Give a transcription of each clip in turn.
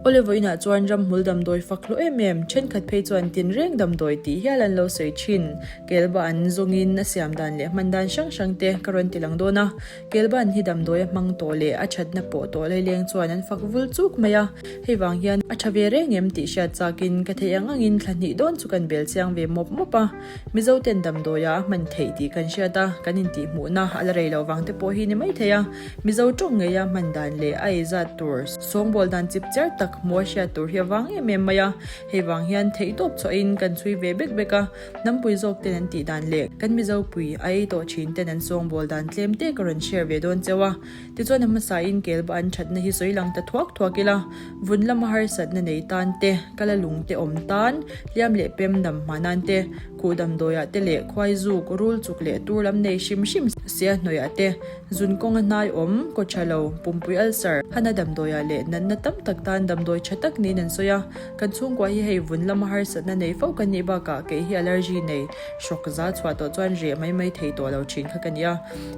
Awle vawiinah chuan ramhmul damdawi fak hlawh em em, thenkhat phei chuan tinreng damdawi tih hial an lo sawi thin. Kelba an zawngin a siam dan leh hman dan hrang hrang te ka rawn ti lang dawn a. Kelba an hi damdawi a hmang tawh leh a thatna pawh tawh laileng chuan an fak vul chuk mai a. Hei vang hian a tha ve reng em tih hriat chakin ka theih ang angin thla hnih dawn chu kan bel chiang ve mawp mawp a. Mizo ten damdawia a hman theih tih kan hriat a, kan intihhmuhna a la rei loh vang te pawh hi ni mai thei a. Mizo tawng ngeia hman dan leh a eizat tur sawngbawl dan chip chiar tak hmuh a hriat tur hi a vang em em mai a. Hei vang hian theihtawp chhuahin kan chhui ve bek bek a, hnampui zawk ten an tih dan leh kan Mizo pui a ei tawh thin ten an sawngbawl dan tlem te ka rawn share ve dawn cheu a. Tichuan a hmasain kelba an thatna hi sawi lang ta thuak thuak ila, vun lama harsatna nei tan te, kala lung te awm tan, hliam leh pem dam hma nan te, khuh damdawiah te leh khuai zuk, rul chuk leh tur lam nei hrim hrim sia hnawiah te, zun kawnga hnai awm, kaw tha lo, pumpui ulcer, hana damdawiah leh natna tam tak tan damdawi tha tak niin an sawi a. Kan chhungkua hi hei vun lama harsatna nei fo kan nih bakah kei hi allergy nei hrawk za chhuah tawh chuan reh mai mai thei tawh lo thin kha ka ni a.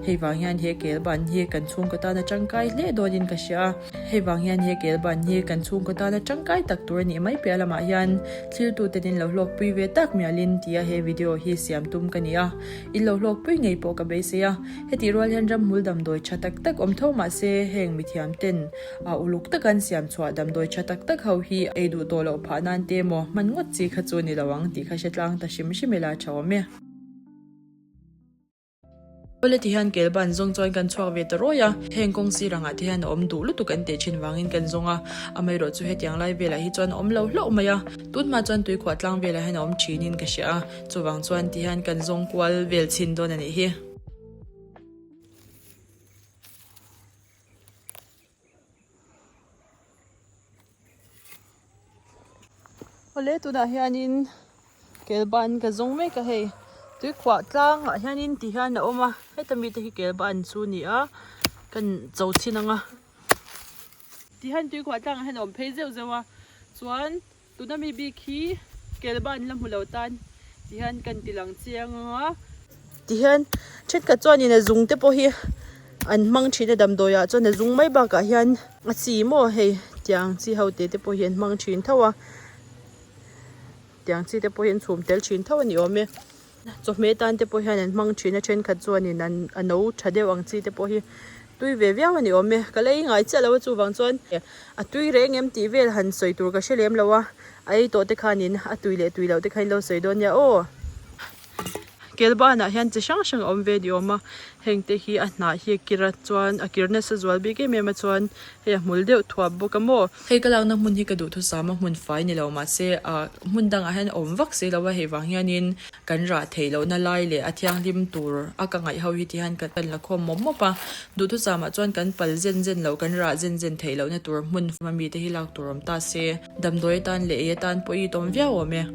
Hei vang hian he kel ban hi kan chhungkaw tana tangkai hle dawnin ka hria a. Hei vang hian he kel ban hi kan chhungkaw tana tangkai tak tur a nih mai piah lamah hian thlirtuten in lo hlawkpui ve tak mialin tia he video hi siam tum ka ni a. In lo hlawkpui ngei pawh ka beisei a. Hetih rual hian ramhmul damdawi tha tak tak awm tho mah se heng mithiam ten a uluk taka an siam chhuah damdawi tha tak tak ho hi ei duh tawh loh phah nan te emaw hman ngawt chi kha chu ni lo ang tih kha hre tlang ta hrim hrim ila tha awm e. Awle ti hian kel ban zawng chuan kan chhuak ve ta rawi a, heng kawng sir angah te hian a awm duh lutuk an teh thin vangin kan zawng a, amaherawh chu hetiang lai velah hi chuan a awm lo hlauh mai a, tunhma chuan tuikhuah tlang velah hian a awm thinin ka hria a, chuvang chuan ti hian kan zawng kual vel chhin dawn a nih hi. Awle tunah hianin kelban ka zawng mek a hei tuikhuah tlangah hianin ti hian a awm a heta mite hi kelban chu a ni a kan cho chhin ang a ti hian tuikhuah tlangah hian a awm phei zeuh zeuh a chuan. Tuna mi bik hi kelba an la hmu lo tan ti hian kan ti lang chiang ang a. Ti hian thenkhat chuanin a zung te pawh hi an hmang thin a damdawi ah chuan a zung mai bakah hian a chi maw hei tiang chi ho te te pawh hi an hmang thin tho a tiang chi te pawh hi an chhum tel thin tho a ni awm e. Chawhmeh tan te pawh hian an hmang thin a thenkhat chuanin an a no tha deuh ang chi te pawh hi tui ve viau a ni awm e ka la ei ngai chiah lo a chuvang chuan a tui reng em tih vel han sawi tur ka hre lem lo a a ei tawh te khanin a tui leh tui loh te kha in lo sawi dawn nia aw kelbanah hian chi hrang hrang a awm ve ni awm a heng te hi a hnah hi a kir a chuan a kir nasa zual bik em em a chuan hei a hmul deuh thuap bawk a maw. Hei ka lakna hmun hi ka duhthusam a hmun fai ni lo mahse ah hmun dangah hian a awm vak si lo a hei vang hianin kan rah theih lohna lai leh a thianghlim tur a ka ngaih ho hi ti hian kan la khawm mawp mawp a duhthusam ah chuan kan pal zen zen loh kan rah zen zen theih lohna tur hmun a mite hi lak tur awm ta se damdawi atan leh ei atan pawh i tawm viau awm e.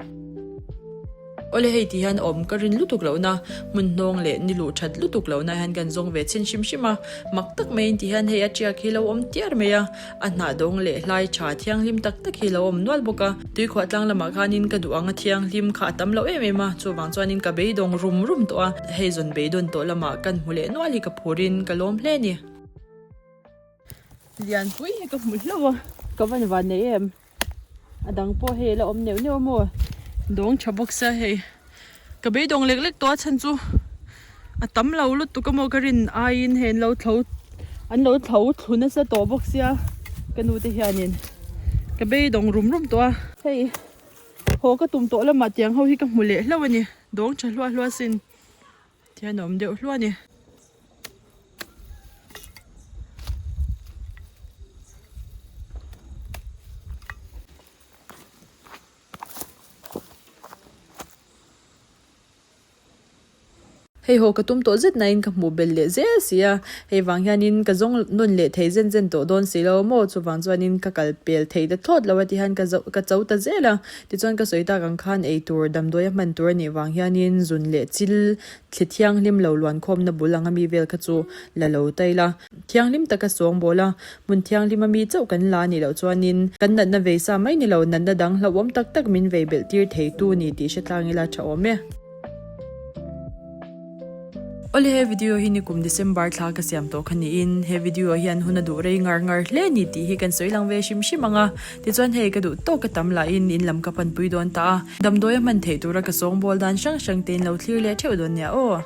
Awle hei ti hian awm ka rin lutuk lohna hmun hnawng leh ni luh that lutuk lohna hian kan zawng ve chhin hrim hrim a, mak tak maiin ti hian hei a tiak hi lo awm tiar mai a, a hnah dawng leh hlai tha thianghlim tak tak hi lo awm nual bawk a, tuikhuah tlang lamah khanin ka duh ang a thianghlim kha a tam loh em em a, chuvang chuanin ka beidawng rum rum tawh a, hei zawn beidawn tawh lamah kan hmu leh nual hi ka phurin ka lawm hle a ni. Lianpui hi ka hmu hlauh a, ka van van nei em. A dang pawh hei a la awm neuh neuh a maw dawng tha bawk sia hei ka beidawng lek lek tawh a chhan chu a tam lo lutuk a maw ka rin aiin hei an lo thlo an lo thlo thlu nasa tawh bawk sia ka nu te hianin ka beidawng rum rum tawh a hei haw ka tum tawh lamah tiang ho hi ka hmu leh hlauh a ni dawng tha hluah hluah sin Thian a awm deuh hluah a ni. Hei haw ka tum tawh zet nain ka hmuh belh leh zel si a, hei vang hianin ka zawng nawn leh thei zen zen tawh dawn si lo maw, chuvang chuanin ka kal pel thei ta thlawt lo a ti hian ka zo ka cho ta zel a, tichuan ka sawi tak ang khan ei tur damdawi a hman tur a nih vang hianin zun leh chil Thli thianghlim lo luankhawmna bul anga mi vel kha chu la lo ta ila. Thianghlim taka sawng bawl a, hmun thianghlim a mi chauh kan la anih loh chuanin kan natna vei sa mai ni lo, natna dang hlauhawm tak tak min vei belh tir thei tu ni tih hre tlang ila tha awm e. Awle he video hi nikum December thla ka siam tawh kha niin he video hian hun a duh rei ngar ngar hle ni tih hi kan sawi lang ve hrim hrim ang a, tichuan hei ka duh tawk ka tam lahin in lam ka panpui dawn ta a, damdawi a hman theih tura ka sawngbawl dan hrang hrang te in lo thlir leh theuh dawn nia aw.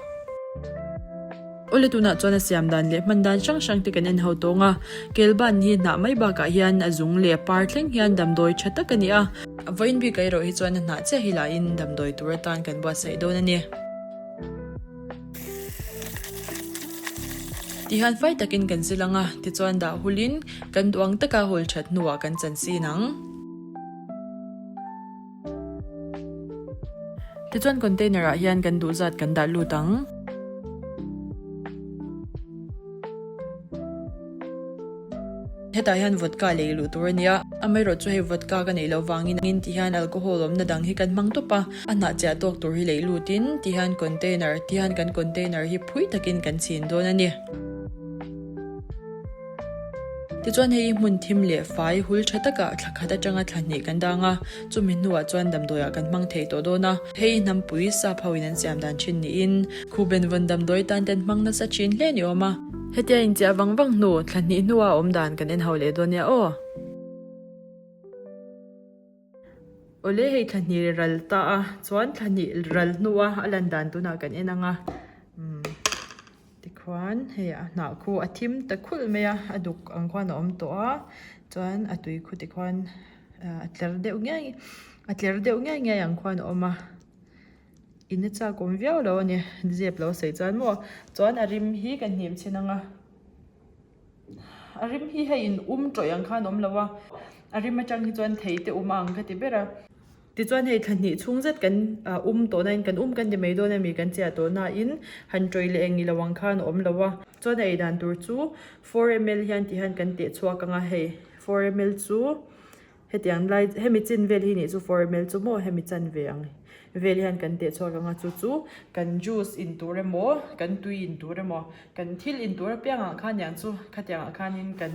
Awle tunah chuan a siam dan leh hman dan hrang hrang te kan en ho tawng a, Kelban hi hnah mai bakah hian a zung leh a par thleng hian damdawi tha tak a ni a, vawiin bikah erawh hi chuan a hnah chiah hi lahin damdawi tur atan kan buatsaih dawn a ni. Tihian fai takin kan zil ang a, tichuan dah hulin kan duh ang taka hul that hnuah kan chan sin ang. Tichuan container ah hian kan duh zat kan dah lut ang. Hetah hian vodka lei luh tur a nia, amaherawh chu hei vodka ka neih loh vangin angin ti hian alcohol awmna dang hi kan hmang tawp a, a hnah chiah tawk tur hi lei lutin ti hian container ti hian kan container hi phui takin kan chhin dawn a ni. Tichuan hei hmun thim leh fai hul tha takah thla khat atanga thla hnih kan dang a, chumi hnuah chuan damdawiah kan hmang thei tawh dawn a. Hei hnampui sap ho in an siam dan thin niin Khuben vawn damdawi tan ten hmang nasa thin hle ni awm a. Hetia inchiah vang vang hnu thla hnih hnua awm dan kan en ho leh dawn nia aw. Awle hei thla hnih ral ta a, chuan thla hnih ral hnua a lan dan tunah kan en ang a. Umm. Tikhuan hei a hnah khu a thim ta khulh mai a, a duk ang khuan a awm tawh a, chuan a tui khu tikhuan a tler deuh ngiai a tler deuh ngiai ngiai ang khuan a awm a, in a chak awm viau lo a ni zep lo sawi chuan maw chuan a rim hi ka hnim chhin ang a, a rim hi hei in um tawih ang khan a awm lo a, a rim atang hi chuan thei te um a ang ka ti ber a. Tichuan hei thla hnih chhung zet kan um tawh nain kan um kan ti mai dawn a mi kan chiah tawh nain han tawih leh eng ilo ang khan a awm lo a. Chuan a ei dan tur chu 4 ml hian ti hian kan teh chhuak ang a hei 4 ml chu hetiang lai hemi chin vel hi nih chu 4 ml chu maw hemi chanve ang vel hian kan teh chhuak ang a chu chu kan juice in tur emaw kan tui in tur emaw kan thil in tur apiang ah khan niang chu khatiang ah khanin kan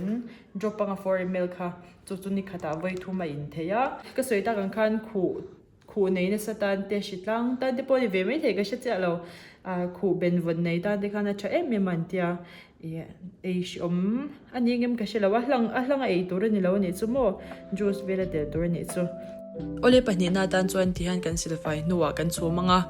drop ang a 4 ml kha. Chu chu ni khatah vawi thum a in thei a. Ka sawi tak ang khan khuh khuh nei nasa tan te hri tlang tan te pawh a ni ve maithei ka hre chiah lo. Ah khuh ben vawn nei tan te khan a tha em em a an tia. Ih ei hriawm a ni ngem ka hre lo a hlang a hlang a ei tur a ni lo a nih chu maw juice vel a tel tur a nih chu. Awle pahnihna atan chuan ti hian kan silfai hnuah kan chhum ang a,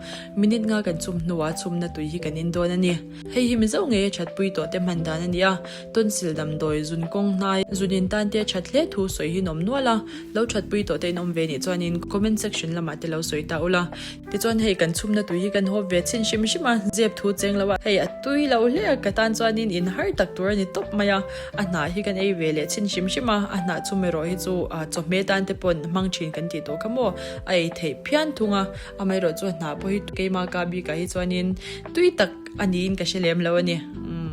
minute nga kan chhum hnuah chhumna tui hi kan in dawn a ni. Hei hi Mizo ngei a thatpui tawh te hman dan a ni a, tonsil damdawi, zun kawng hnai, zun in tan te a that hle thu sawi hi nawm nual a, lo thatpui tawh te in awm ve nih chuanin comment section lamah te lo sawi ta ula. Tichuan hei kan chhumna tui hi kan hawp ve chhin hrim hrim a, zep thu cheng lo a, hei a tui lo hle a, ka tan chuanin in har tak tur a ni tawp mai a, a hnah hi kan ei ve leh chhin hrim hrim a, a hnah chhum erawh hi chu chawhmeh tan te pawn hmang thin kan tih tawh kha maw, a ei theih phian thung a, amaherawh chu a hnah pawh hi keima ka bikah hi chuanin tui tak a niin ka hre lem lo a ni. Umm.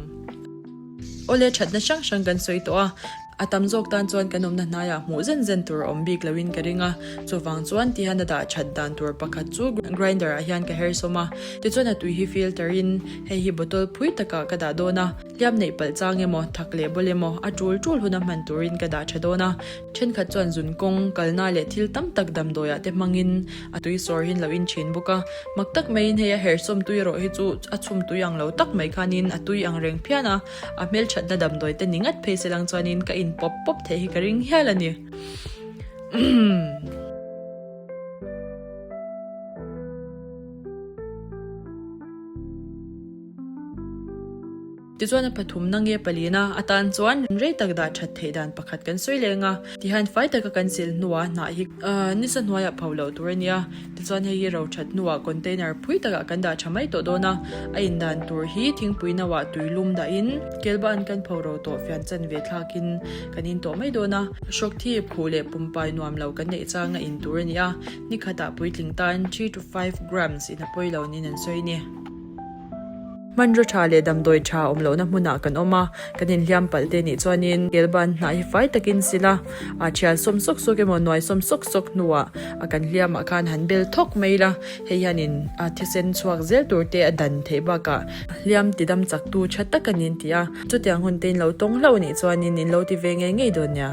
Awle thatna hrang hrang kan sawi tawh a, a tam zawk tan chuan kan awmna hnaiah hmuh zen zen tur a awm bik loin ka ring a, chuvang chuan tihian a dah that dan tur pakhat chu grinder ah hian ka her sawm a, tichuan a tui hi filter in hei hi bottle phui takah ka dah dawn a, hliam neih palh chang emaw, thak leh bawl emaw, a tul tul huna hman turin ka dah tha dawn a, thenkhat chuan zun kawng, kalna leh thil tam tak damdawiah te hmangin a tui sawr hin lo in thin bawk a. Mak tak maiin hei a herhsawm tui erawh hi chu a chhum tui ang lo tak mai khanin a tui ang reng phian a, a hmelthatna damdawi te ni ngat phei se lang chuanin ka in pawp pawp theih hi ka ring hial a ni. Tichuan a pathumna nge palina atan chuan rei tak dah that theih dan pakhat kan sawi leng a, tihian fai taka kan sil hnuah hnah hi nisa hnuaiah pho loh tur a nia. Tichuan hei hi ro that hnuah container phui takah kan dah tha mai tawh dawn a, a in dan tur hi thingpui nauah tui lum dahin kelba an kan pho ro tawh fian chan ve thlakin kan in tawh mai dawn a. Hrawk thip khuh leh pumpai nuam lo kan neih changa in tur a ni a, nikhatah puitling tan 3 to 5 grams in a pawi lo niin an sawi a ni. Hmanraw tha leh damdawi tha awm lohna hmunah kan awm a, kan inhliam palh te nih chuanin kelban hnah hi fai takin sil a, a thial sawm sawk sawk emaw nuai sawm sawk sawk hnuah a kan hliamah khan han bel thawk mai ila, hei hianin a thisen chhuak zel tur te a dan theih bakah hliam ti dam chak tu tha tak a ni an ti a, chutiang hun te in lo tawng hlauh nih chuanin in lo ti ve ngei ngei dawn nia.